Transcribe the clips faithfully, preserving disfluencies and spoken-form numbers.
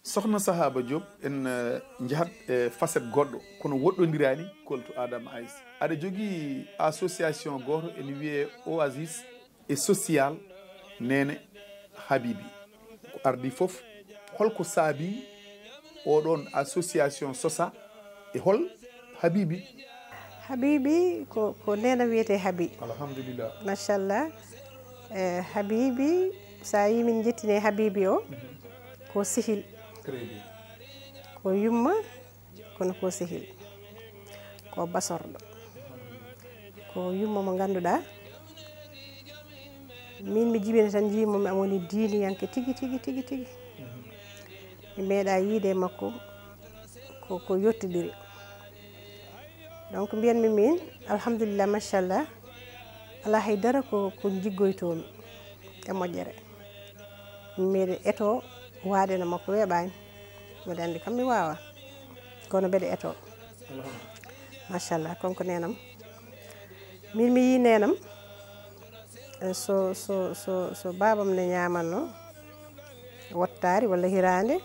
Sokhna Sahaba Diop, en eh, njahat e facette goɗɗo, kono woɗɗondiraani, Koltu Adama Aïs. Aɗa jogii association gooto ene wiyee Oasis et Social Neene Habibi. Ko ardii fof, holko saabii oɗon association sosa e hol Habibi? Habibi ko, ko neene wiyetee Habi. Alhamdulillah. Machallah. Eh, Habibi, so a yii min njettini Habibi o, ko sehil, très bien, ko yumma, kono ko sehil, ko basorɗo, ko yumma mo ngannduɗaa, min mi jibina tan, njiimi mo mi, omo woni diiniyanke tigi, tigi, tigi, tigi. Mi meeɗaa yiide e makko ko, ko yottiɗiri. Donc, mbiyanmi min, alhamdulillah, machallah, alaa hay dara ko, ko njiggoytoomi e moƴƴere. Mi meeɗi eto waade no makko, weeɓaani. Mboɗo anndi kam mi waawaa, kono mbeɗa eto. Machallah, kanko neenam. Min mi yii neenam, eh, so, so, so, so baabam ne ñaamanno wottaari walla hiraande,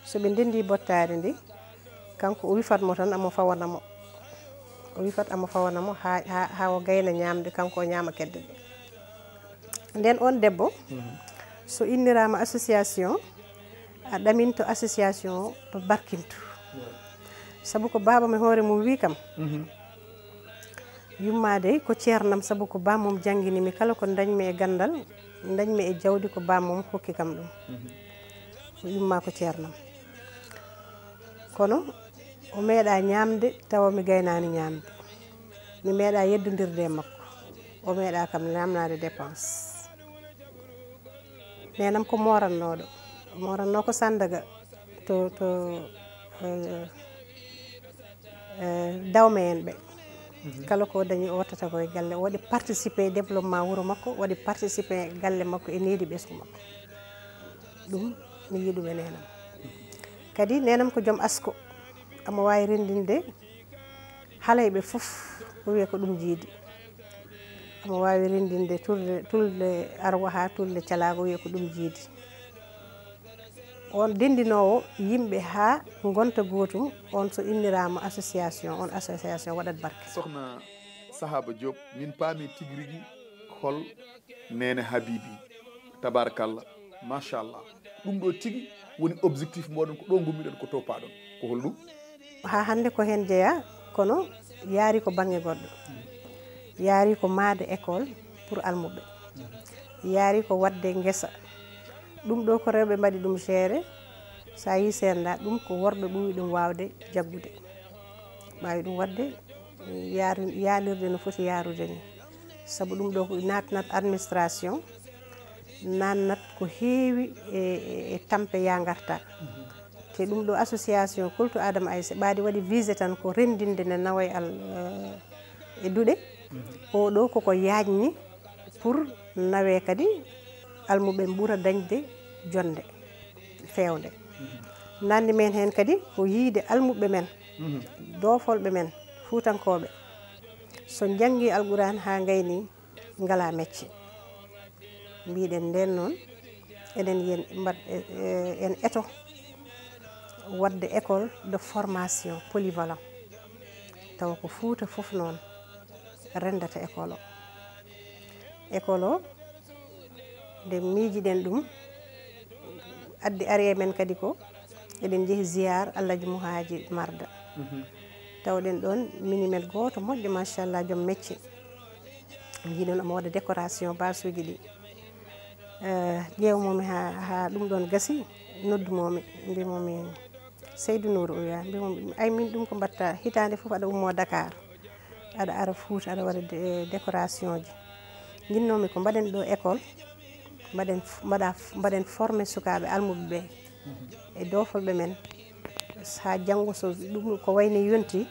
so ɓe ndenndi bottaari ndi, kanko o wifat mo tan, amo fawana mo. O wifat amo fawana mo haa, haa, haa o gayna ñaamde, kanko o ñaama kedde ɗe. Nden on debbo, so inniraama association, a ɗaminto association o to barkintu. Sabu ko baabam e hoore mum wii kam, yummaade ko ceernam, sabu ko bammum janngini mi, kala ko ndañmi e ganndal, ndañmi e jawdi, ko bammum hokki kam ɗum. O yumma ko ceernam. Kono o meeɗaa ñaamde tawa mi gaynaani ñaamde. Mi meeɗaa yeddondirde e makko. O meeɗaa kam naamnaade dépense. Neenam ko moorannooɗo. O moorannoo ko Sandaga to, to, eh, eh, dawme en ɓe. Kala ko o dañi, o wattata ko e galle. O waɗi participer e développement wuro makko, o waɗi participer e galle makko, e needi ɓesngu makko. Ɗum mi yiɗumi neenam. Kadi neenam ko joom asko. Omo waawi renndinde halayɓe fof, o wiya ko ɗum jiidi. Omo waawi renndinde tulde, tulde arwa haa tulde calaago, o wiya ko ɗum jiidi. On denndinoowo yimɓe haa ngonta gootum, on so inniraama association, on association waɗat barke. Sokhna Sahaba Diop, min paami tigi rigi hol Neene Habibi. Tabarakallah. Machallah. Ɗum ɗo tigi woni objectif moɗon, ko ɗo ngummiɗon, ko to paɗon. Ko holɗum? Haa hannde ko heen jeyaa, kono yaari ko baŋŋe goɗɗo. Yaari ko maade école pour almuɓɓe. Yaari ko waɗde ngesa. Ɗum ɗo ko rewɓe mbaɗi ɗum gérer. So a yii seernda, ɗum ko worɓe ɓuri ɗum waawde jaggude. Mbaawi ɗum waɗde, yaari-, yaalirde no foti yaarude ni. Sabu ɗum ɗo ko naatnat administration, naatnat ko heewi e, e, e tampe ya ngarta. Te ɗum ɗo association Koltu Adama Aïs ɓaadi waɗi visé tan ko renndinde nde nawa e al, eh, e duɗe. Oɗo koko yaajni pour nawe kadi almuɓe ɓura dañde jonde feewde. Nandi men heen kadi ko yiide almuɓɓe men, doofolɓe men, fuutankooɓe, so njanngi Alquraan haa ngayni, ngalaa mecce. Mbiɗen ndeen noon, eɗen yen mbaɗ, e, e, en eto waɗde école de formation polyvalent. Tawa ko Fuuta fof noon renndata école o. École o, nde miijiɗen ɗum, addi ari e men kadi ko eɗen njehi ziyaar Alhaji Muhaaji Marda. Tawɗen ɗoon minimen gooto moƴƴo, machallah, joom mecce. Njiɗen omo waɗa décoration baasuuji ɗi. Eh, ƴeewmomi haa, haa ɗum ɗoon gasi, noddumomi, mbimomi, "Seydou Nour," o wiya, mbimomi, "Ay, min ɗum ko mbatta hitaande fof aɗa ummo Dakar, aɗa ara Fuuta, aɗa waɗa dé-, décoration ji." Njinnoomi ko mbaɗen ɗo école, mbaɗen f-, mbaɗa f-, mbaɗen formé sukaaɓe almuɓe ɓe e doofolɓe men. Haa janngo so ɗum ko wayni yonti,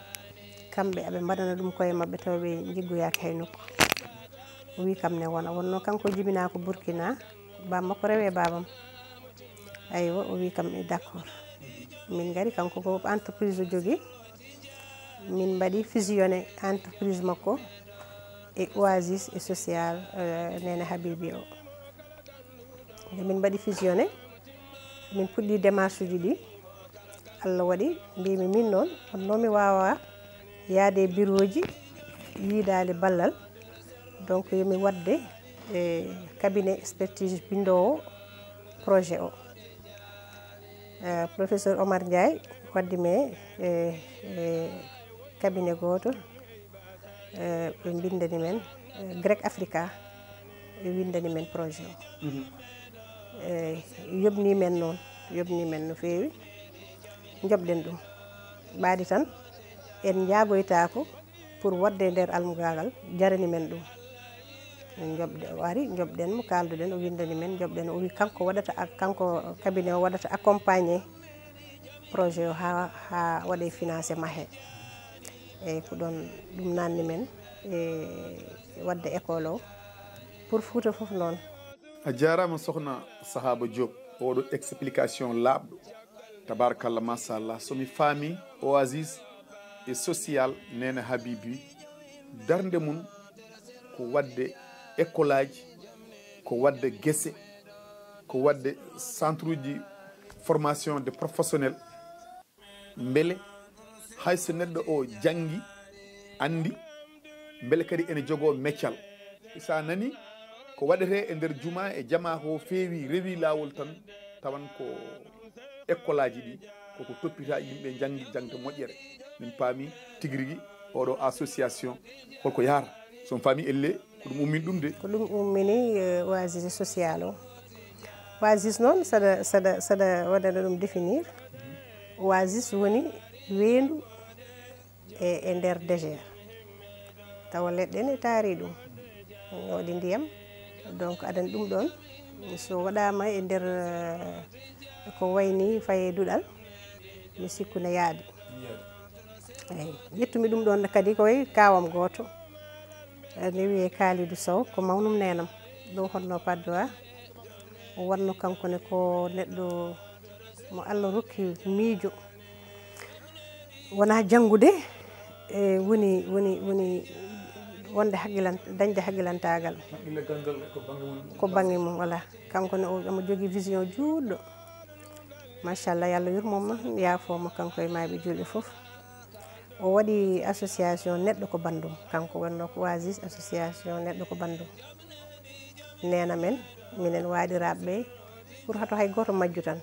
kamɓe aɓe mbaɗana ɗum koye maɓɓe tawa ɓe njiggoyaaki hay nokku. O wii kam ne wona, wonnoo kanko jibinaa ko Burkina, bammakko rewe baabam. Aywa, o wii kam e d'accord. Min ngari, kanko ko entreprise o jogii. Min mbaɗi fusionné entreprise makko E oasis e social, eh, Nene Habibi o. Nde min mbaɗi fusionné, min puɗɗi démarche uji ɗi. Allah waɗi, mbimi min noon, honno mi waawa yaade e bureau ji, yiidaade ballal. Donc, yomi waɗde e cabinet expertise binndoowo projet o. Eh, Professeur Omar Ndiaye waddi mi e, e cabinet gooto, eh, ɓe mbinndani men, eh, Grec Africa, ɓe winndani men projet o. Mhm. Eh, yoɓni men noon, yoɓni men no feewi, njoɓɗen ɗum. Ɓaadi tan, en njaagoytaako pour waɗde e nder almugal ngal, jarani men ɗum. En njoɓde, o ari, njoɓɗen mo, kaalduɗen, o winndani men, njoɓɗen, o wi kanko waɗata ak-, kanko cabinet o waɗata accompagné projet o haa, haa waɗe financé mahe. Eyyi, ko ɗon ɗum nanni men e waɗde école o pour Fouta fof noon. A jaaraama sokhna Sahaba Diop, oɗo explication laaɓɗo. Tabarakallah, machallah. So mi faami, oasis e social Nene Habibi, darnde mum ko waɗde école aji, ko waɗde gese, ko waɗde centre uji formation de professionnel. Mbele hay so neɗɗo o janngi, anndi, mbele kadi ene jogoo meccal. So a nani ko waɗetee e nder juma e jama ko feewi, rewi laawol tan, tawan ko école aji ɗi, koko toppita yimɓe janngi jangde moƴƴere. Min paami tigi rigi oɗo association holko yahata. So mi faami elle ko ɗum ummini ɗum de. Ko ɗum ummini, eh, oasis social o. Oasis noon, saɗa, saɗa, saɗa waɗana ɗum définir. Oasis woni weendu e, e nder désert. Tawa leɗɗe ne taari ɗum. Waɗi ndiyam. Donc, adan ɗum ɗon, so waɗaama e nder, eh, ko wayni faye duɗal, mi sikku ne yaaɗi. Eyyi, ƴettumi ɗum ɗon kadi ko e kaawam gooto. Eh, ne wiyee Kalidou Sow, ko mawnum neenam. Ɗo honno Patte d'Oie, o wonno kanko ne ko neɗɗo mo Allah rokki miijo. Wonaa janngude, e woni, woni, woni wonde haqqilan-, dañde haqqilantaagal. Haqqille ganndal ko bannge mum. Ko bannge mum, voilà. Kanko ne o, omo jogii vision juutɗo. Machallah, yo Allah yurmo mo, yaafo mo, kanko e maayɓe juulɓe fof. O waɗi association Neɗɗo ko Banndum. Kanko wonno ko oasis association Neɗɗo ko Banndum. Neena men, minen waaɗiraaɓe ɓe, pour hato hay gooto majju tan.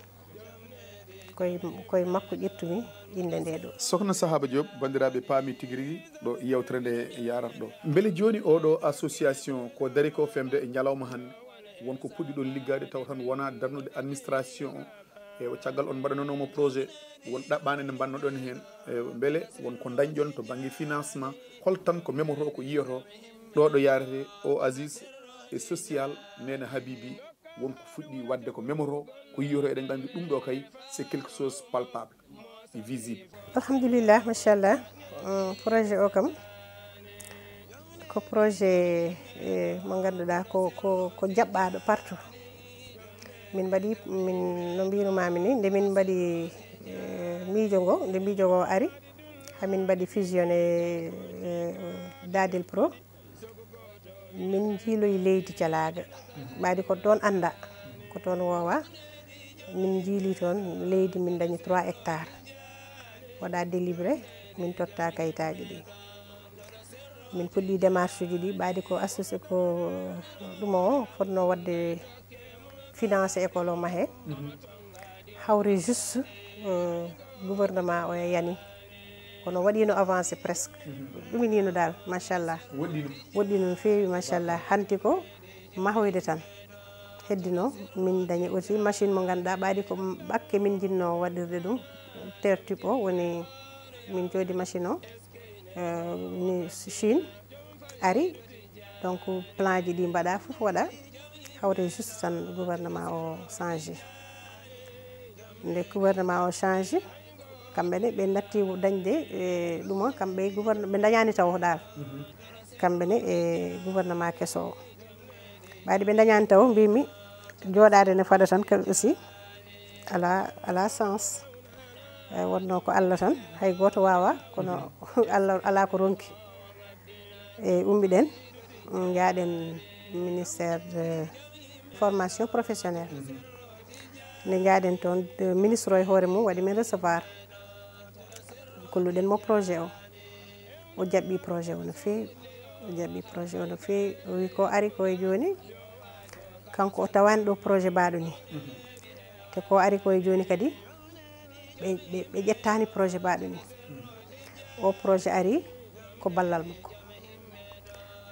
Koye, koye makko ƴettumi innde nde ɗo. Sokhna Sahaba Diop, banndiraaɓe paami tigi rigi ɗo yewtere nde yarata ɗo. Mbele jooni oɗo association ko dari ko femde e ñalawma hannde? Won ko puɗɗiɗon liggaade taw tan wonaa darnude administration o? E o caggal on mbaɗanoomo projet, won ɗaɓɓaande nde mbannoɗon heen? E mbele won ko ndañɗon to bannge financement? Hol tan ko memotoo, ko yiyotoo ɗo ɗo yarete oasis e social Neene Habibi? Won ko fuɗɗi waɗde ko memotoo, ko yiyotoo, eɗen nganndi ɗum ɗo kay, c'est quelque chose palpable et visible. Alhamdulillah, machallah. Mm, projet o kam, ko projet, eh, mo ngannduɗaa ko, ko, ko jaɓɓaaɗo partout. Min mbaɗi, min, no mbiirumaami ni, nde min mbaɗi, eh, miijo ngo, nde miijo ngo ari, hamin mbaɗi fusionné, eh, Dadil Pro. Min njiiloyi leydi Calaaga. Ɓaadi ko toon annda, ko toon woowa. Min njiili toon leydi, min ndañi trois hectares. Waɗa délivré, min totta kayitaaji ɗi. Min puɗɗi démarche uji ɗi, ɓaadi ko associé, ko ɗum o fotno waɗde financé école o mahee. Mhm. Hawri juste, euh, gouvernement o e yani. Kono waɗino avancé presque. Mhm. Ɗuminino dal, machallah. Woɗɗino. Woɗɗino no feewi, machallah. Hanti ko mahoyde tan. Heddino, min dañi aussi machine mo ngannduɗaa, ɓaadi ko ɓakke min jinno waɗirde ɗum. Terre tube o woni min jooɗi machine o, euh, ni Chine ari. Donc, plan ji ɗi mbaɗa, fof waɗa, hawre juste tan gouvernement o changé. Nde gouvernement o changé, kamɓe ne ɓe natti dañde, e, ɗum o, kamɓe gouverne-, ɓe dañani taw dal. Mhm. Kamɓe ne e gouvernement keso o. Ɓaadi ɓe dañani taw, mbimi jooɗaade ne fada tan, kadi aussi ala, ala sens. E, wonno ko Allah tan, hay gooto waawa, kono Allah ala ko ronki. E, ummiɗen, Njaaɗen ministère de formation professionnelle. Nde njaaɗen toon, ministre o e hoore mum waɗi min recevoir. Kolluɗen mo projet o. O jaɓɓi projet o no feewi. O jaɓɓi projet o no feewi. O wi ko ari ko e jooni, kanko o tawani ɗo projet mbaɗo ni. Te ko ari ko e jooni kadi, ɓe, ɓe, ɓe ƴettani projet mbaɗo ni. O projet ari ko ballal makko.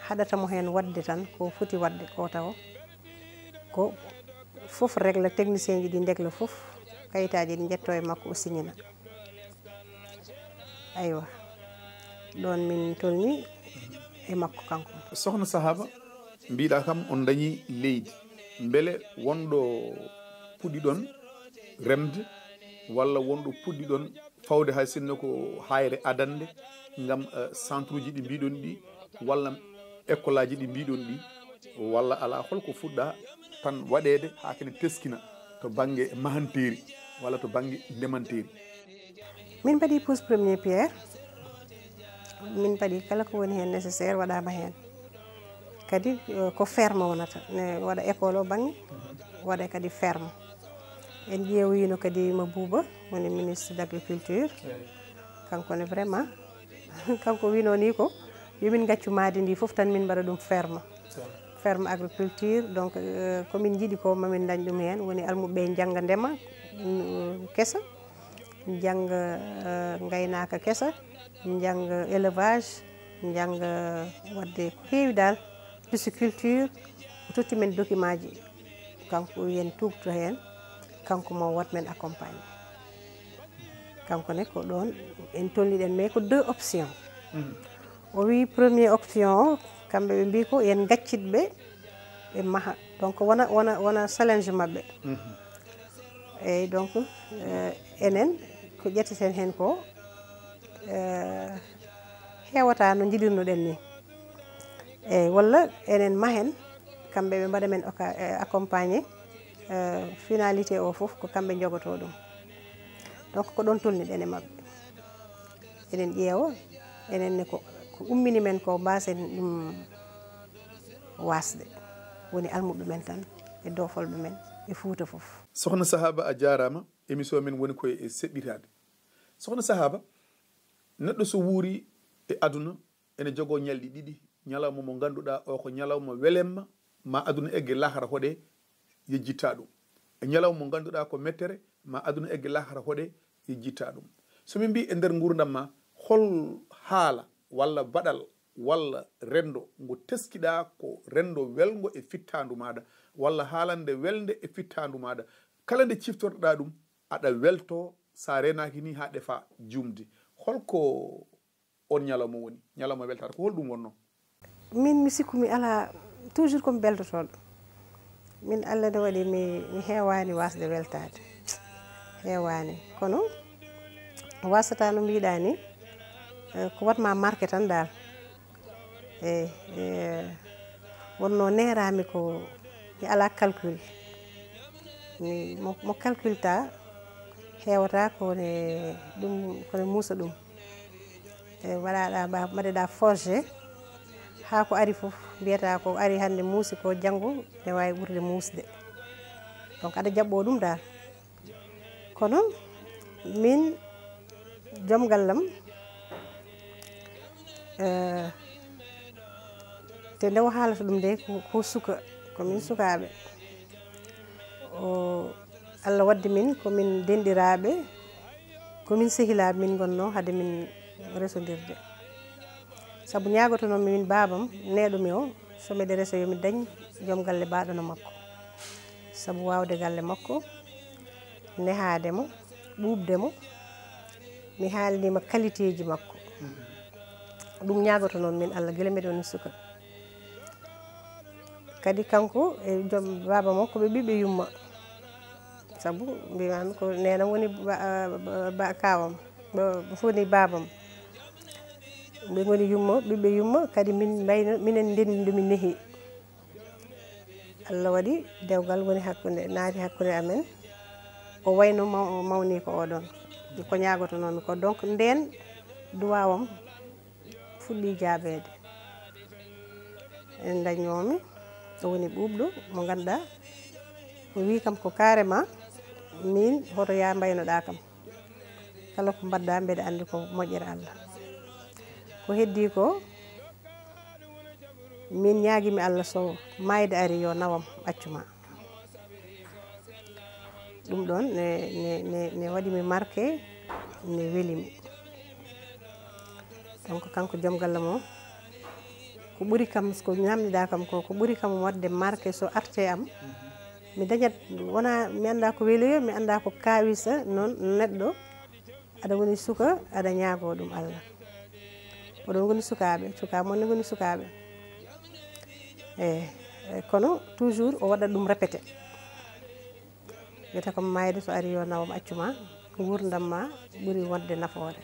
Haɗata mo heen waɗde tan ko foti waɗde ko taw. Ko fof régla, technicien ji ɗi ndegla fof, kayitaaji ɗi njetto e makko, o signina. Aywa, ɗoon min tolni e makko kanko. Sokhna Sahaba, mbiɗa kam on dañi leydi. Mbele wonɗo puɗɗiɗon remde walla wonɗo puɗɗiɗon fawde hay sinno ko hayre adannde ngam, eh, centre uji ɗi mbiɗon ɗi walla école aji ɗi mbiɗon ɗi walla ala, holko fuɗɗa tan waɗeede haa kene teskina to bannge mahanteeri walla to bannge ndemanteeri? Min mbaɗi pousse premier pierre, min mbaɗi kala ko woni heen nécessaire waɗaama heen. Kadi, eh, ko ferme wonata, ne waɗa école o bannge, waɗa kadi ferme. En ƴeewiino kadi mo Buuba, woni ministre d' agriculture. Kanko ne vraiment, kanko wino ni ko, yo min ngaccu maadi ndi fof tan min mbaɗa ɗum ferme. Ferme agriculture, donc, eh, ko min njiɗi ko ma min ndañ ɗum heen, woni almuɓe ɓe njannga ndema, mm, kesa, njannga, eh, ngaynaaka kesa, njannga élevage, njannga waɗde ko heewi dal, pisciculture, o totti men document ji. Kanko o wi en tuugto heen, kanko mo waɗ men accompagné. Kanko ne ko ɗoon en tolniɗen, mais ko deux options. O wi premier option o, kamɓe ɓe mbi ko yen gaccit ɓe, ɓe maha. Donc wona, wona, wona challenge maɓɓe. Eyyi, donc, eh, enen ko ƴetteten heen ko, eh, heewata no njiɗirnoɗen ni. Eyyi, walla enen mahen, kamɓe ɓe mbaɗa men oka-, eh, accompagné, eh, finalité o fof ko kamɓe njogoto ɗum. Donc ko ɗoon tolniɗen e maɓɓe. Eɗen ƴeewa, enen ne ko, ko ummini men ko mbasen ɗum wasde. Woni almuɓe men tan e doofolɓe men e Fuuta fof. Sokhna Sahaba, a jaaraama. Émission men woni koye e seɓɓitaade. Sokhna Sahaba, neɗɗo so wuuri e aduna, ene jogoo ñalɗi ɗiɗi, ñalawma mo ngannduɗaa o ko ñalawma welemma, ma aduna egge lahara hoɗe yejjitta ɗum. E ñalawma mo ngannduɗaa ko mettere, ma aduna egge lahara hoɗe yejjitta ɗum. So min mbi e nder nguurndam ma, hol haala walla baɗal walla renndo ngo teskiɗaa ko renndo welngo e fittaandu maaɗa, walla haalande welnde e fittaandu maaɗa, kala nde ciftorɗaa ɗum, aɗa welto sa reenaaki ni haa ɗefa juumde. Holko on ñalawma woni? Ñalawma weltaare, ko holɗum wonno? Min, mi sikku mi ala, toujours ko mi beltotoɗo. Min, Allah ne waɗi mi, mi heewani wasde weltaade. Heewani. Kono wasata no mbiɗa ni, eh, ko watma marqué tan dal. Eyyi, eh, wonno neerami ko mi ala calcul. Mi, mo, mo calculta heewata ko ne ɗum, ko ne muusa ɗum. E mbaɗaɗa ba, mbaɗeɗa forgé, haa ko ari fof mbiyata ko ari hannde muusi ko janngo ne waawi ɓurde muusde. Donc aɗa jaɓɓo ɗum dal. Kono min, joom gallam, eh, te nde o haalata ɗum nde ko, ko suka, ko min sukaaɓe. O, Allah waddi min ko min denɗiraaɓe, ko min sehilaaɓe min ngonnoo hade min resondirde. Sabu ñaagotonoomi min baabam neeɗo mi o, so miɗa resa yo mi dañ joom galle baaɗo no makko. Sabu waawde galle makko, nehaade mo, ɓuuɓde mo, mi haalniima qualité ji makko. Ɗum ñaagotonoomi min Allah gila mbeɗa woni suka. Kadi kanko e joom baaba makko ɓe ɓiɓɓe yumma. Sabu mbimami ko nenam woni ba, ba, ba kawam, ba, woni babam. Ɓe ngoni yumma, ɓiɓɓe yumma, kadi min mbayno, minen ndenndi nde min nehi. Allah waɗi dewgal woni hakkunde, naati hakkunde amen. O wayno maw-, mawni ko oɗon. Ko ñaagotonoomi ko. Donc, ndeen duwawam fuɗɗi jaabeede. En dañnoomi, o woni ɓuuɓɗo mo ngannduɗaa, o wii kam ko carrément, miin hoto yaa mbaynoɗaa kam. Kala ko mbaɗɗaa mbeɗa anndi ko moƴƴere Allah. Ko heddii ko, miin ñaagimi Allah so maayde ari yo nawam accu ma. Ɗum ɗoon ne, ne, ne, ne waɗi mi marqué, ne weli mi. Donc kanko joom galle mo, ko ɓuri kam, ko ñamniɗaa kam ko, ko ɓuri kam waɗde marqué so arte am. Mi dañat, wona mi annda ko weloyo, mi annda ko kawisa, noon neɗɗo, aɗa woni suka, aɗa ñaago ɗum Allah. Oɗon ngoni sukaaɓe, sukaaɓe mon ne ngoni sukaaɓe. E, e, kono toujours o waɗat ɗum répété. Wiyata ko maayde so ari yo nawam accu ma, nguurndam ma ɓuri wonde nafoore.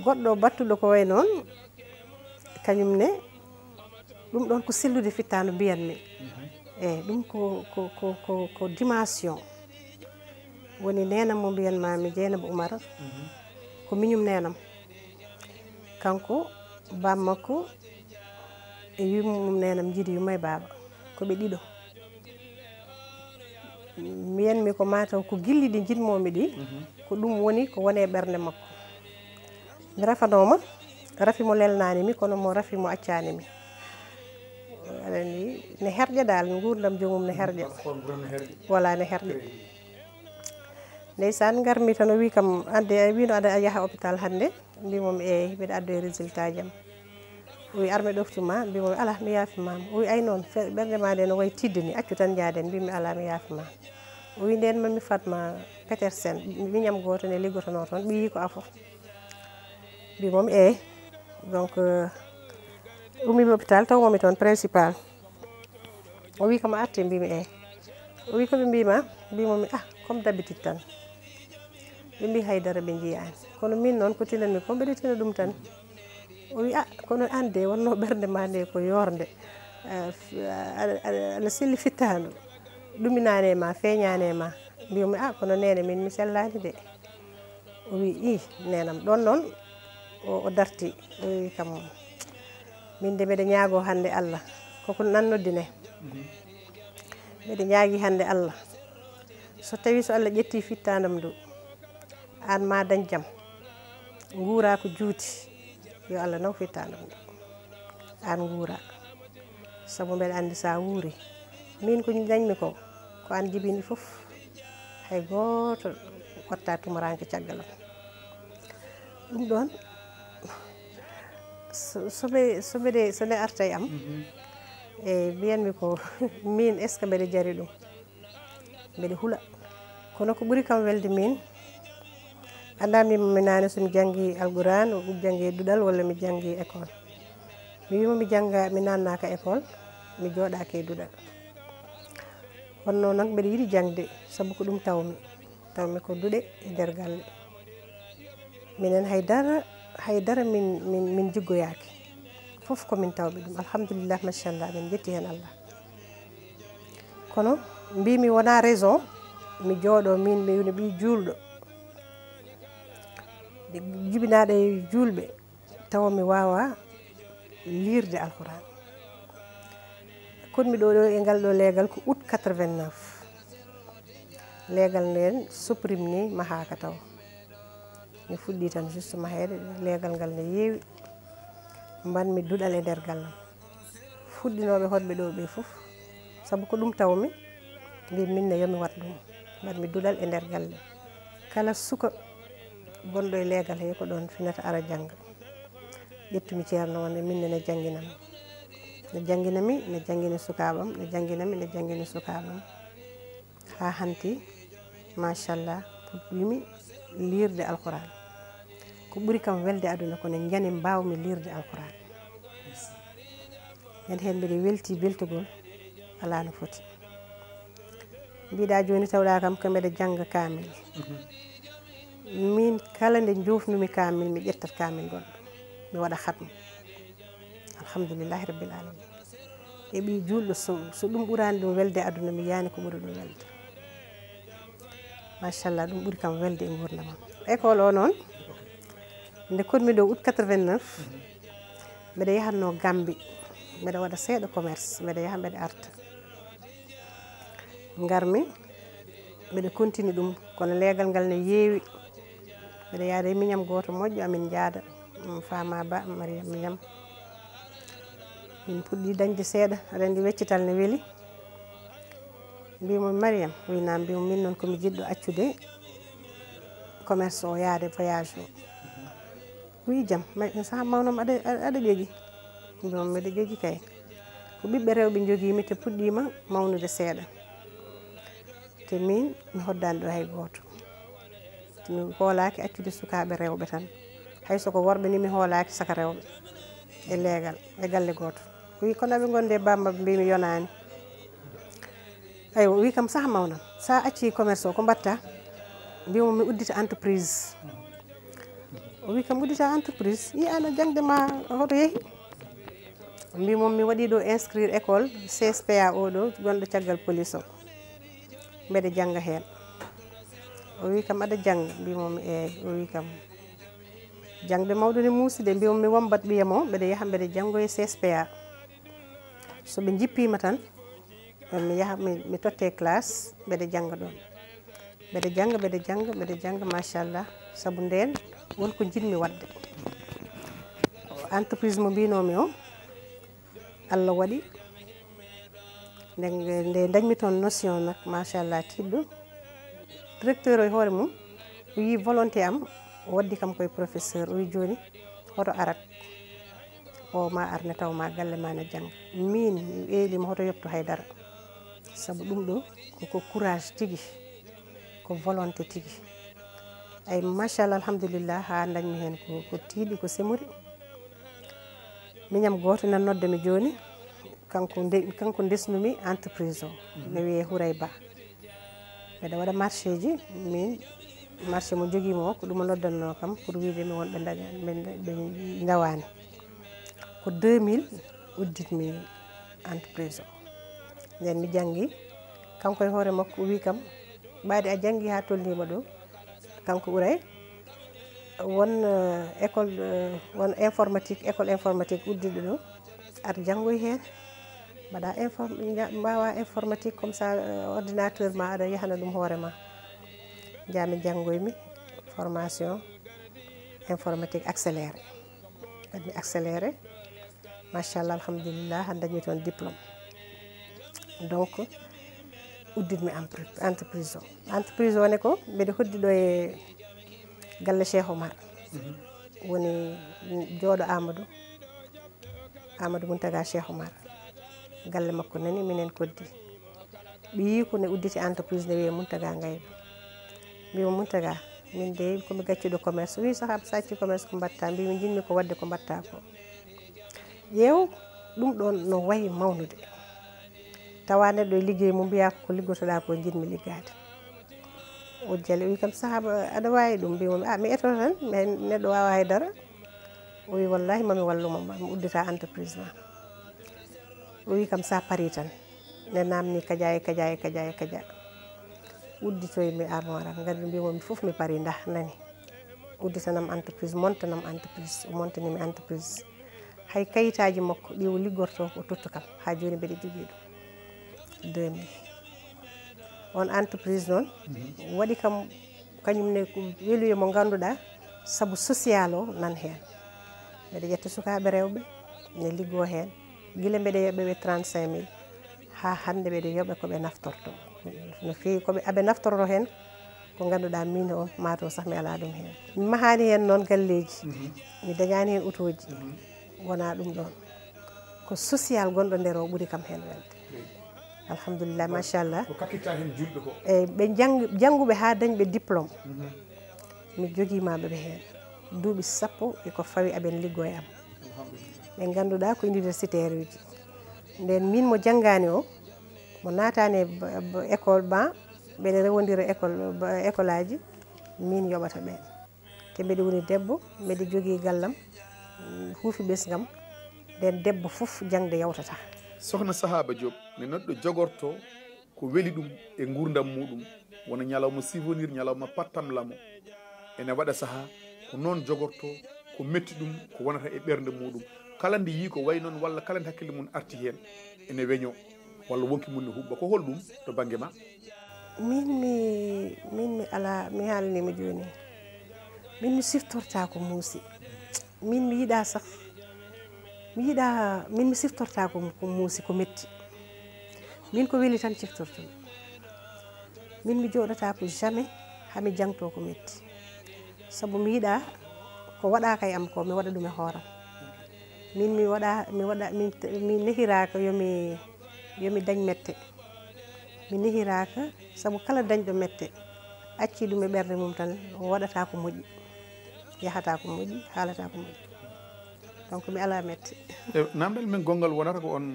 Goɗɗo battuɗo ko way noon, kañum ne, ɗum ɗoon ko sellude fittaandu mbiyanmi. Eyi, ɗum ko, ko, ko, ko, ko dimension. Woni neenam mo mbiyanmaami, Jeynaba Umar, ko miñum neenam. Kanko, baam makko, e yummum neenam njiidi yumma e baaba. Ko ɓe ɗiɗo. Mbiyanmi ko mataw ko gilli ɗi njiɗmoomi ɗi, ko ɗum woni ko woni e ɓernde makko. Mi rafanooma, rafi mo lelnaani mi, kono mo rafi mo accaani mi. Aɗa anndi, ne herƴa dal, nguurndam joomum ne herƴa. Voilà, ne herƴa. Ndeysaan, ngarmi tan, o wi kam, "Ande, a wino aɗa yaha hôpital hannde?" Mbimomi, "Eey, mbiɗa addoya résultat jam." O wi, "Ar mi ɗoftu ma." Mbimomi, "Alaa, mi yaafi ma." O wi, "Ay noon, fe-, ɓernde ma nde no wayi tiiɗde ni, accu tan njaaden." Mbimi, "Alaa, mi yaafi ma." O wi, "Ndeen ma mi fadma Petersen, miñam gooto ne liggotonoo toon, ɓiyi ko afo." Mbimomi, "Eey." Donc, euh, ummimi hôpital, tawmomi toon principal. O wi, "Kam a arti?" Mbimi, "Eey." O wi, "Ko ɓe mbima?" Mbimomi, "Ah, comme d'habitude tan. Ɓe mbi haydara ɓe njiyaani. Kono min noon ko tinanmi ko mbeɗa tina ɗum tan." O wi, "Ah, kono aan de wonno ɓernde ma nde ko yoornde. Ah, f-, aɗa, aɗa, aɗa selli fittaandu. Ɗuminaani e ma, feeñaani e ma." Mbimi, "Ah, kono neene min mi sellaani de." O wi, "Ih, neenam." Ɗoon noon o, o darti. O wi kam, "Min de mbeɗa ñaago hannde Allah. Koko nan noddine. Mbeɗa ñaagi hannde Allah. So tawi so Allah ƴetti fittaandam ndu, aan ma dañ jam. Nguura ko juuti. Yo Allah naw fittaandam ndu. Aan nguura. Sabu mbeɗa anndi so a wuuri, min ko dañmi ko, ko aan jibini fof. Hay gooto watta tumuraanke caggal am." Ɗum ɗoon, so, so mbe-, so mbeɗe, so nde arta e am, e mbiyanmi ko, "Min, est-ce que mbeɗa jari ɗum?" Mbeɗa hula. Kono ko ɓuri kam welde min, annda mbimi naane so mi janngi Alquran, mi janngi duɗal walla mi janngi école. Mi wiima mi jannga, mi naannaaka école, mi jooɗaaka e duɗal. Wonno noon mbeɗa yiɗi jaŋde, sabu ko ɗum tawmi. Tawmi ko duɗe e nder galle. Minen haydara, haydara min, min, min jiggoyaaki. Fof ko min tawɓe ɗum. Alhamdulillah, machallah, min njetti heen Allah. Kono mbimi wona raison, mi jooɗo min, mi woni ɓiy juulɗo. Jibinaaɗo e juulɓe, tawa mi waawa liirde Alquran. Koɗmi ɗo, ɗo e ngal ɗo leegal ko août quatre-vingt-neuf. Leegal nden supprime ni mahaaka taw. Mi fuɗɗi tan juste maheede, leegal ngal ne yeewi. Mbanmi duɗal e nder gallam. Fuɗɗinooɓe hoɗɓe ɗo ɓe fof, sabu ko ɗum tawmi, mbimi min ne yo mi waɗ ɗum. Mbaɗmi duɗal e nder galle. Kala suka gonɗo e leegal he ko ɗoon finata ara jannga. Ƴettumi ceerno on e min ne, ne janngina mi. Ne janngina mi, ne janngina sukaaɓam, ne janngina mi, ne janngina sukaaɓam. Haa hanti, machallah, puɗɗimi liirde Alquran. Ko ɓuri kam welde aduna ko ne njani mbaawmi liirde Alquran. Ñande heen mbeɗa welti beltogol alaa no foti. Mbiɗa jooni tawɗa kam ko mbeɗa jannga kaamil. Min kala nde joofnumi kaamil, mi ƴettat kaamil goɗɗo, mi waɗa hatma. Alhamdulillahi rabbil alamin. E ɓiy juulɗo, so, so ɗum ɓuraani ɗum welde aduna, mi yiyaani ko ɓuri ɗum welde. Machallah, ɗum ɓuri kam welde e nguurndam am. École o noon, nde koɗmi ɗo août quatre-vingt-neuf, mbeɗa yahatno Gambie. Mbeɗa waɗa seeɗa commerce, mbeɗa yaha mbeɗa arta. Ngarmi, mbeɗa continue ɗum, kono leegal ngal ne yeewi. Mbeɗa yaada e miñam gooto moƴƴo, amin njaada. Mm, Fama Ba, Mariam Miñam. Min puɗɗi dañde seeɗa, aɗa anndi weccital ne weli. Mbimo, Mariam, wi naam, mbimo, min noon ko mi jiɗɗo accude commerce o, yaade voyage o. Wi jam, ma saha mawnam aɗa, aɗa ƴogi? Mbimo, mbeɗa ƴogi kay. Ko ɓiɓɓe rewɓe njogimi te puɗɗima mawnude seeɗa. Te min mi hoddaani ɗo hay gooto. Mi hoolaaki accude sukaaɓe rewɓe tan. Hay so ko worɓe ni mi hoolaaki saka rewɓe. E leegal, e galle gooto. O wi kono aɓe ngondi e bamma, mbimi yonaani. Aywa, o wi kam saha mawnam. Sa acci commerce o ko mbatta? Mbimo mi uddita entreprise. O wi kam uddita entreprise? Yi ana jangde ma hoto yehi? Mbimo mi waɗi ɗo inscrire école C S P A o ɗo gonɗo caggal police o. Mbeɗa jannga heen. O wi kam aɗa jannga? Mbimo mi eeyi. O wi kam jangde mawɗo ne muusi de. Mbimo mi wombat ɓiyam o, mbeɗa yaha mbeɗa janngoya C S P A. So ɓe njippima tan, mi yaha mi, mi totte classe, mbeɗa jannga ɗon. Mbeɗa jannga, mbeɗa jannga, mbeɗa jannga, machallah. Sabu ndeen won ko njiɗmi waɗde. Entreprise mo mbinomi o, Allah waɗi nde, nde dañmi toon notion nak, machallah, tiɗɗo. Directeur o e hoore mum, o yii volonté am, o waddi kam koye professeur, o wi jooni hoto arat. O ma ar ne taw ma galle ma ne jannga. Min mi eelima hoto yoɓtu hay dara. Sabu ɗum ɗo koko courage tigi, ko volonté tigi. Ay, machallah, alhamdulillah, ha dañmi heen ko, ko tiiɗi, ko semori. Miñam gooto nan nodda mi jooni, kanko nde-, kanko ndesnumi entreprise o, ne wiyee Houray Ba. Mbeɗa waɗa marché ji, min marché mo jogiimi o, ko ɗum o noddanno kam pour wiide mi wonɓe daña-, ɓe, ɓe njawaani. Ko deux mille udditmi entreprise o. Nden mi janngi, kanko e hoore makko o wi kam, ɓaade a janngi haa tolniima ɗo, kanko Houray, won, eh, école, eh, won informatique, école informatique uddiɗo ɗo, ar janngoy heen, mbaɗa inform-, nja-, mbaawa informatique comme ça, eh, ordinateur ma aɗa yahana ɗum hoore ma. Njaami janngoymi formation informatique accéléré. Waɗmi accéléré, machallah, alhamdulillah, han dañmi toon diplôme. Donc, udditmi empre-, entreprise o. Entreprise o ne ko mbeɗa hoddi ɗo e galle Cheikh Omar. Woni jooɗo Amadou, Amadou Mountaga Cheikh Omar. Galle makko nani, minen koddi. Ɓiyiiko ne udditi entreprise ne wiyee Mountaga Ngayba. Mbimo, Mountaga, min de ko mi gaccuɗo commerce. Wi, saha sa acci commerce ko mbatta? Mbimi, njiɗmi ko waɗde ko mbatta ko. Ƴeew, ɗum ɗon no wayi mawnude. Tawa neɗɗo e liggey mum, mbiya ko, ko liggotoɗa ko njiɗmi liggaade. O jali, o wi kam, saha aɗa wawi ɗum? Mbimo, a, mi eto tan, mi, neɗɗo wawa hay dara. O wi, wallahi mami wallu ma, mi uddita entreprise ma. O wi kam, sa pari tan. Nde namni kaja e kaja e kaja e kaja. Udditoy mi armoire am, ngadi mbimo mi fof mi pari, ndah nani. Udditanam entreprise, montanam entreprise, o montani mi entreprise. Hay kayitaaji makko ɗi o liggorto o tottu kam, haa jooni mbeɗa jogii ɗum. Deux mille. On entreprise noon waɗi kam, kañum ne ko weluye mo ngannduɗaa, sabu social o nan heen. Mbeɗa ƴetta sukaaɓe rewɓe ne liggoo heen, gila mbeɗa yoɓa ɓe trente-cinq mille, haa hannde mbeɗa yoɓa ko ɓe naftorto. No feewi ko ɓe, aɓe naftorto heen, ko ngannduɗaa miin o, maa taw sah mi alaa ɗum heen. Mi mahaani heen noon galleeji, mi dañaani heen otooji, wonaa ɗum ɗoon. Ko social gonɗo nder o ɓuri kam heen welde. Alhamdulillah, machallah. Ko kakkirta heen julɓe ko? Eyi, ɓe janngi-, jannguɓe haa dañɓe diplôme. Mi jogiima ɓe heen. Duuɓi sappo e ko fawi aɓen liggoo e am. Ɓe ngannduɗaa ko universitaire uji. Nden miin mo janngaani o, mo naataani e ba-, ba-, école ma, mbeɗa rewondira école, ba-, école aji, miin yoɓata ɓeen. Te mbeɗa woni debbo, mbeɗa jogii gallam, mm, huufi ɓesngam. Nden debbo fof jaŋde yawtata. Sokhna Sahaba Diop ne neɗɗo jogorto ko weli ɗum e nguurndam muɗum, wona ñalawma souvenir, ñalawma pattam lamo. Ene waɗa sahaa ko noon jogorto, ko metti ɗum, ko wonata e ɓernde muɗum. kala nde yii ko wayi noon walla kala nde hakkille mum arti heen ene weñoo walla wonki mum ne huɓɓa, ko holɗum to bannge ma? Min mi min mi ala mi haalnima jooni. Min mi siftorta ko muusi. Min mi yiɗa sax mi yiɗa min mi siftorta ko ko muusi ko metti. Min ko weli tan ciftortumi. Min mi jooɗata ko jamais hami jangto ko metti. Sabu mi yiɗa ko waɗaka e am ko mi waɗa ɗum e hooram. Min mi waɗa mi waɗa mi mi nehiraka yomi yomi dañ mette. Mi nehiraka sabu kala dañɗo mette acci ɗum e ɓernde mum tan o waɗata ko moƴƴi, yahata ko moƴƴi, haalata ko moƴƴi. Donc mi ala mette. E namdal men gonngal wonata ko on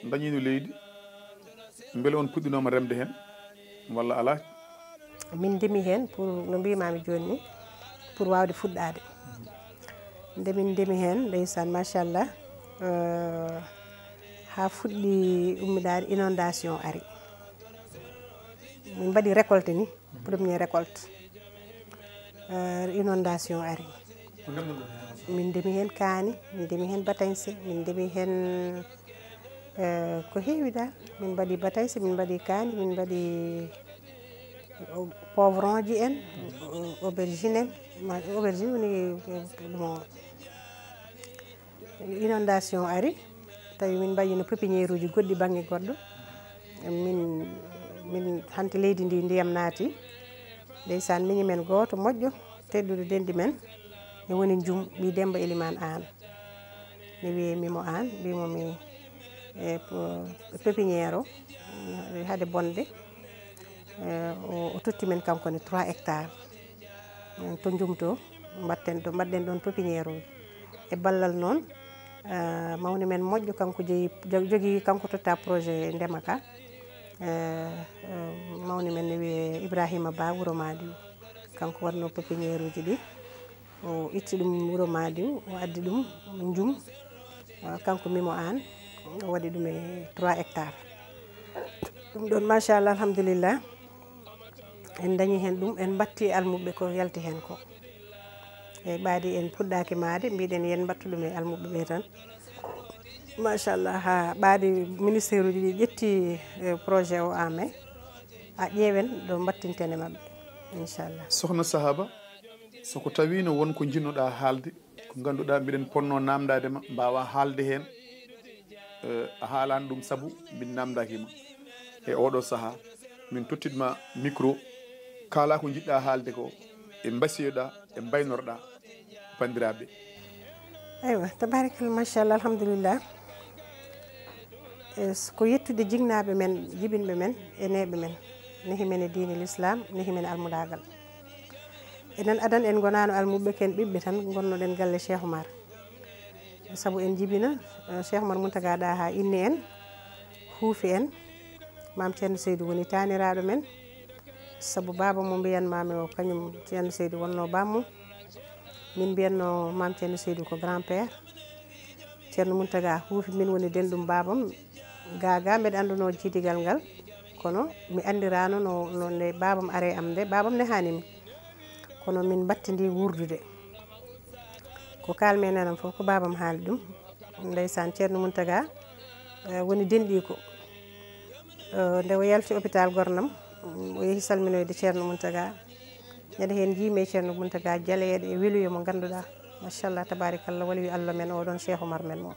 dañino leydi mbele on puɗɗinoma remde hen walla ala? Min ndemi heen pour no mbimami jooni ni pour wawde fuɗɗade. Nde min ndemi heen ndeysan machallah, euh, ha fuɗɗi ummidaade inondation ari. Min mbaɗi récolte ni, première récolte. Euh, inondation ari. Min ndemi heen kaani, min ndemi heen batañse, min ndemi heen euh, ko heewi dal. Min mbaɗi batañse, min mbaɗi kaani, min mbaɗi poivron ji en, aubergine en. Aubergine woni ɗum o inondation ari tawi min mbaɗino pépinière uji goɗɗi bangge goɗɗo. Min min hanti leydi ndi ndiyam naati. Ndeysan miñi men gooto moƴƴo tedduɗo denɗi men, mi woni jum wi Demba Elimane Aan. Mi wi mimo aan mbimo mi e pépinière o hade bonde. O totti men kanko ne trois hectares to jumto mbatten ɗo mbaɗɗen ɗon pépinière o. E ballal noon mawni men moƴƴo kanko jeyi jogii kanko totta projet ndema ka. Mawni men ne wiyee Ibrahima Ba wuro Madiw. Kanko waɗno pépinière uji ɗi. O itti ɗum wuro Madiw o addi ɗum jum. Kanko mimo aan o waɗi ɗum e trois hectares. Ɗum ɗon machallah alhamdulillah. En dañi heen ɗum en mbatti e almuɓɓe ko yalti heen ko. Eyi ɓaadi en puɗɗaki maade mbiɗen yen mbattu ɗum e almuɓɓe ɓe tan. Machallah ha ɓaadi ministère uji ɗi ƴetti projet o amen a ƴeewen ɗo mbattinten e maɓɓe. Inchallah. Sohna Sahaba, soko tawino won ko jinnoɗa haalde ko ganduɗa mbiɗen ponno namdade ma mbawa haalde hen? A haalani ɗum sabu min namdaki ma e oɗo saaha. Min tottiɗma micro, kala ko jiɗɗa haalde ko e mbasiyoɗa e mbaynorɗa bandiraɓe. Eywa tabarikalla machallah alhamdulillah. Ko yettude jignaɓe men jibinɓe men e neeɓe men nehi men e diine l'islam nehi men e almudagal. Enen adan en gonano almuɓɓe ken ɓiɓɓe tan gonnoɗen galle Cheikh Oumar. Sabu en jibina Cheikh Oumar Mountaga ɗa ha inni en huufi en. Mam Ceerno Seydou woni taniraɗo men. Sabu baba mo mbiyanmami o kañum Ceerno Seydou wonno bammum. Min mbiyanno mam Ceerno Seydou ko grand père. Ceerno Mountaga huufi min woni denɗum babam. Gaga mbeɗa anduno jiidigal ngal kono mi andirano no no nde babam are am nde babam ne hanimi. Kono min mbattidi wurdude. Ko kalmi e nenam fof ko babam haali ɗum. Ndeysan Ceerno Mountaga woni denɗiko. Nde o yalti hôpital gornam o yehi salminoyde Ceerno Mountaga. Ñande heen njiimi e Ceerno Mountaga jaleeɗe e weluye mo ngannduɗaa machallah tabarikallah waliyu Allah men oɗon Cheikh Oumar men mo.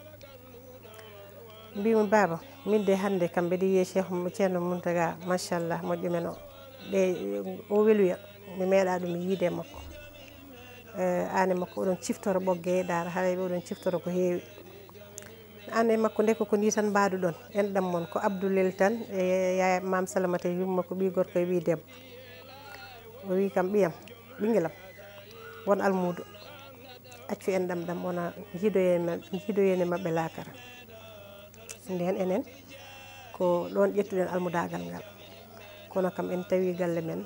Mbimi baaba min de hannde kam mbeɗa yiye Cheikh Ceerno Mountaga machallah moƴƴo men o. Ɗe o weluya mi meeɗa ɗum yiide e makko. Aane makko oɗon ciftoro ɓogge daara haray oɗon ciftoro ko heewi. Aan e makko ndeke ko nii tan mbaaduɗon enɗam mon ko Abdoulel tan e yaaya Maam Salamata e yumma ko ɓii gorko e ɓii debbo. O wii kam ɓiyam ɓingelam won almuudo accu enɗam ɗam wona jiidoyen e maɓɓe laakara. Ndeen enen ko ɗoon ƴettuɗen almudaagal ngal kono kam en tawi galle men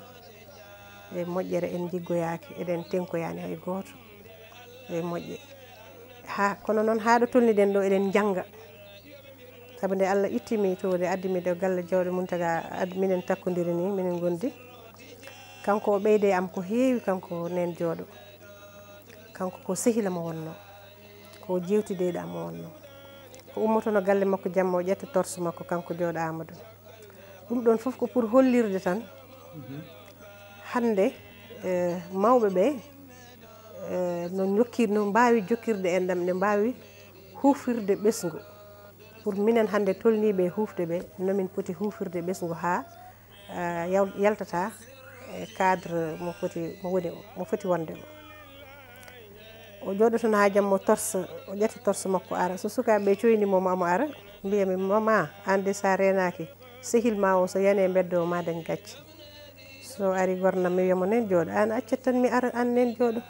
e moƴƴere en njiggoyaaki eɗen tenkoyaani hay gooto. E moƴƴe ha kono noon haa ɗo tolniɗen ɗo eɗen njannga. Sabu nde Allah ittimi to nde addimi ɗo galle jawɗo Mountaga minen takkodiri ni minen ngondi. Kanko o ɓeyde am ko heewi kanko neen jooɗo. Kanko ko sehila mo wonno. Ko Ko jewtideyɗo am o wonno. O ummotono galle makko jamma, o ƴetta torse makko, kanko Jooɗo Amadou. Ɗum ɗon fof ko pour hollirde tan. Hannde, eh, mawɓe ɓe, eh, no jokki-, no mbaawi jokkirde enɗam, ne mbaawi hufirde ɓesngu. Pour minen hannde tolniiɓe e hufde ɓe, no min poti hufirde ɓesngu haa, eh, yaw-, yaltata e cadre mo foti, mo woni, mo foti wonde o. O jooɗotono haa jamma, o torse, o ƴetta torse makko, ara. So sukaaɓe ɓe coyni mo, mo ara, mbiya mi, "Mama, aan de so a reenaaki, sehil ma o so yani e mbedda o, ma dañ gacce." So ari, gornam mi wiya mo, "Neen Jooɗo, aan accet tan mi ara, aan Neen Jooɗo."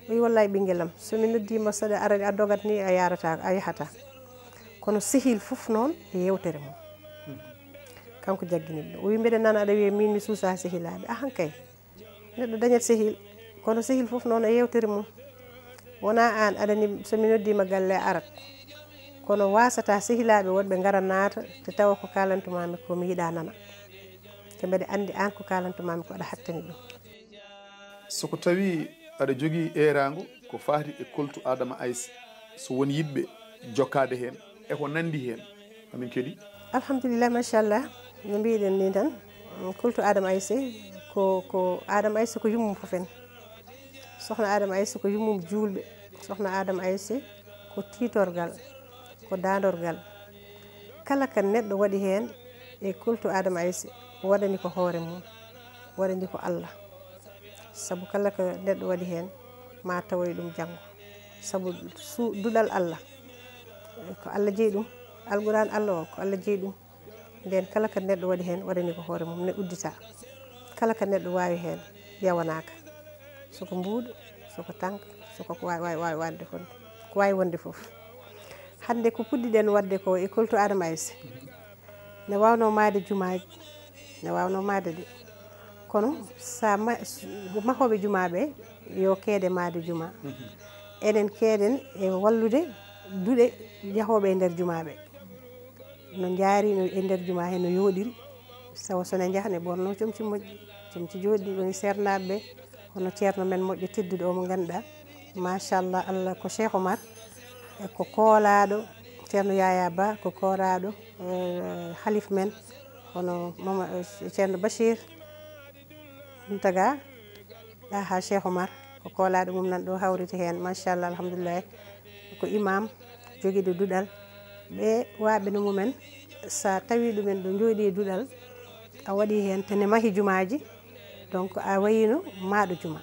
O wi, "Wallaay ɓinngel am, so mi noddii ma, so aɗa ara, a dogat ni, a yarata, a yahata." Kono sehil fof noon e yewtere mum. Kanko jaggini ɗum. O wi, "Mbeɗa nana aɗa wiya miin mi suusaa sehilaaɓe." Ahan kay. Neɗɗo dañat sehil, kono sehil fof noon e yewtere mum. Wonaa aan aɗa ni, so mi noddiima galle a arat. Kono waasata sehilaaɓe woɗɓe ngara naata, te tawa ko kaalantumaami ko mi yiɗaa nana. Te mbeɗa anndi aan ko kaalantumaami ko aɗa hattani ɗum. So ko tawi aɗa jogii eeraango ko faati e koltu Adama Ayse, so won yiɗɓe jokkaade heen e ko nanndi heen, amin keɗi. Alhamdulillah, machallah. No mbiɗen ni tan, koltu Adama Ayse ko, ko Adama Ayse ko yummum fof en. Sohna Adama Ayse ko yummum juulɓe. Sohna Adama Ayse ko tiitorgal, ko daandorgal. Kala ka neɗɗo waɗi heen e koltu Adama Ayse, waɗani ko hoore mum, waɗani ko Allah. Sabu kala ka neɗɗo waɗi heen, ma tawoy ɗum janngo. Sabu su-, duɗal Allah, ko Allah jeyi ɗum. Alquran Allah o, ko Allah jeyi ɗum. Nden kala ka neɗɗo waɗi heen, waɗani ko hoore mum, ne uddita. Kala ka neɗɗo waawi heen, yawanaaka. So ko mbuuɗu, so ko tànk, so ko ko waawi, waawi, waawi waɗde fof, ko waawi wonde fof. Hannde ko puɗɗiɗen waɗde ko e koltu Adama Ayse. Ne waawnoo maayde jumaaji, ne waawnoo maayde de. Kono sa ma-, s-, mahooɓe jumaa ɓe, yo keede maayde jumaa. Enen keeden e wallude duɗe jahooɓe e nder jumaa ɓe. No njaari no e nder jumaa he no yooɗiri. Sawo so ne njaha ne ɓorno comci moƴƴi, comci jooɗi, woni seernaaɓe ɓe, hono ceerno men moƴƴo tedduɗo o mo ngannduɗaa, machallah, Allah ko Cheikh Omar, e ko koolaaɗo, ceerno Yaya Ba, ko koolaaɗo, eh, halif men, hono Mama, eh, ceerno Bachir Mountaga, ɗa haa Cheikh Omar, ko koolaaɗo mum nan ɗo hawriti heen, machallah, alhamdulillah, ko imam jogiiɗo duɗal, ɓe waaɓe no mumen, sa tawi ɗumen ɗo jooɗi e duɗal, a waɗi heen, te ne mahi jumaaji, donc a wayino maaɗo juma.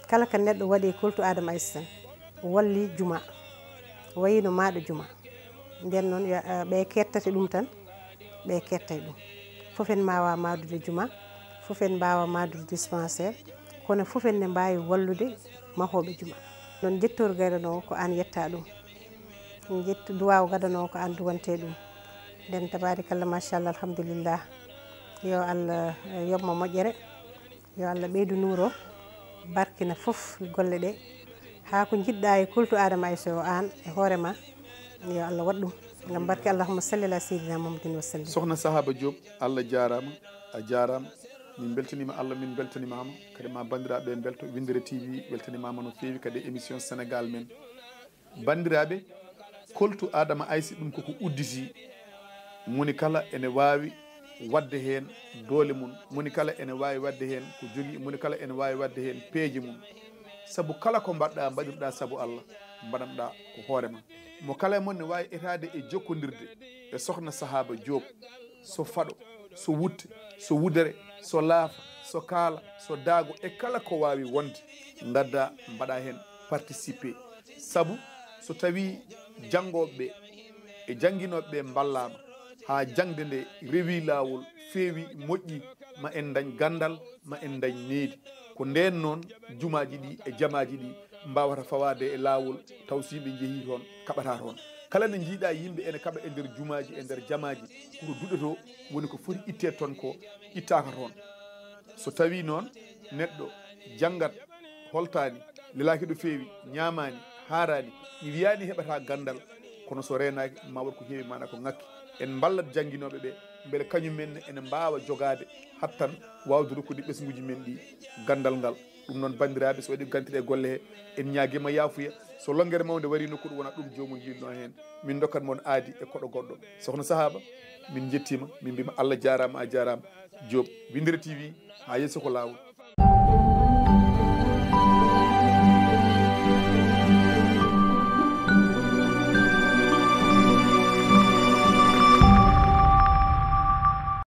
Kala ka neɗɗo waɗi koltu Adama Ayse tan, walli juma, wayino maaɗo juma. Nden noon, ya-, eh, ɓe kettate ɗum tan, ɓe kettay ɗum. Fof en maawa maadude juma, fof en mbaawa maadude dispensaire, kono fof en ne mbaawi wallude mahooɓe juma. Noon, njettoor gadano ko aan yetta ɗum. Njettu duwaaw gadano ko aan duwante ɗum. Nden, tabaarikalla, machallah, alhamdulillah. Yo Allah, eh, yoɓ ma moƴƴere. Yo Allah ɓeydu nuuro, barkina fof golle ɗe. Haa ko njiɗɗa e koltu Adama Ayse o aan e hoore ma, yo Allah waɗ ɗum. Ngam barke Allahumma salli ala sayyidina Muhammadin wa sallim. Sohna Sahaba Diop, Allah jaaraama, a jaaraama. Min mbeltaniima Allah, min mbeltaniima ma. Kadi ma banndiraaɓe mbelto, Winndere T V weltaniima ma no feewi, kadi émission Sénégal men. Banndiraaɓe, koltu Adama Ayse ɗum koko udditi. Moni kala ene waawi waɗde heen doole mum, moni kala ene waawi waɗde heen ko jogii, moni kala ene waawi waɗde heen peeje mum. Sabu kala ko mbaɗɗa, mbaɗirɗa sabu Allah, mbaɗanɗa ko hoore ma. Mo kala e mon ne waawi etaade e jokkondirde e Sohna Sahaba Diop, so faɗo, so wutte, so wudere, so laafa, so kaala, so daago, e kala ko waawi wonde, ngadda mbaɗa heen participer. Sabu so tawii janngooɓe ɓe e jannginooɓe ɓe mballaama haa jaŋde nde rewii laawol, feewii, moƴƴii, ma en ndañ ganndal, ma en ndañ needi. Ko ndeen noon jumaaji ɗi e jamaaji ɗi mbaawata fawaade e laawol, taw so yimɓe njehii toon, kaɓataa toon. Kala nde njiiɗaa yimɓe ene kaɓa e nder jumaaji, e nder jamaaji, ko to duɗe to woni ko foti itteede toon ko ittaaka toon. So tawii noon neɗɗo janngat, holtaani, lelaaki ɗo feewi, ñaamaani, haaraani, mi wiyaani heɓataa ganndal, kono so reenaaki, ma waɗ ko heewi, maanaa ko ŋakki. En mballat jannginooɓe ɓe, mbele kañum en ne ene mbaawa jogaade hattan waawde rokkude ɓesnguuji men ɗi ganndal ngal. Ɗum noon, banndiraaɓe, so waɗi gantiɗe e golle he, en ñaagiima yaafuya. So lonngere mawnde warii nokku, ɗum wona ɗum joomum yiilno heen. Min ndokkat mon aadi e koɗo goɗɗo. Sokhna Sahaba, min njettiima, min mbiima Allah jaaraama, a jaaraama. Diop, Winndere T V, haa yeeso ko laawol.